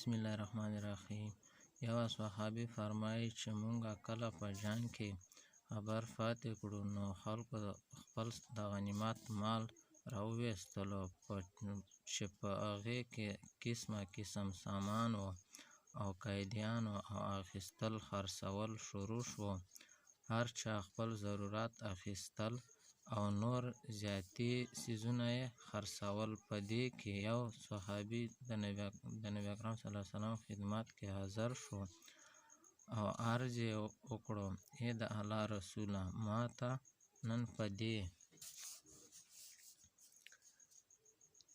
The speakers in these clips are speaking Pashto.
بسم الله الرحمن الرحیم. یو صحابي فرمایي چې مونږه کله په جنګ کې خیبر فتح کړو نو خلکو خپل د غنیمت مال راوویستلو چې په هغې کې قسمه قسم سامان و او قیدیان وو، او اخیستل خرڅول شروع شو. هر چا خپل ضرورت اخیستل او نور زیاتي څیزونه یې خرڅول. په دې کې یو صحابي د نبي اکرم صلی الله علیه وسلم خدمت کې حاضر شو او عرض یې وکړو: ای د الله رسوله، ما ته نن په دې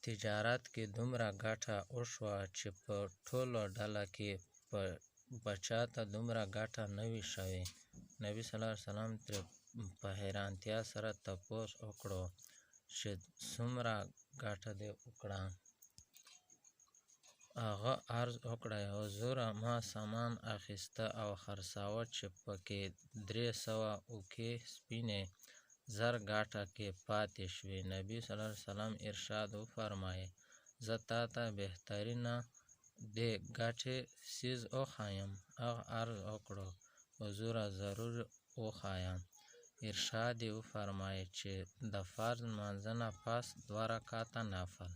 تجارت کې دومره ګټه وشوه چې په ټوله ډله کې به چاته دومره ګټه نه وي شوې. نبي صلی الله علیه وسلم ترې په حیرانتیا سره تپوس وکړو چې څومره ګټه دې وکړه؟ هغه عرض وکړه: حضوره، ما سامان اخیسته او خرڅاوه چې پکې 300 اوقیې سپینې زر ګټه کې پاتې شوې. نبي صلی الله علیه وسلم ارشاد وفرمایل: زه تاته بهترینه د ګټې څیز وښایم؟ هغه عرض وکړو: حضوره، ضرور وښایه. ارشاد یې وفرمایل چې د فرض لمانځه نه پس 2 رکعته نفل.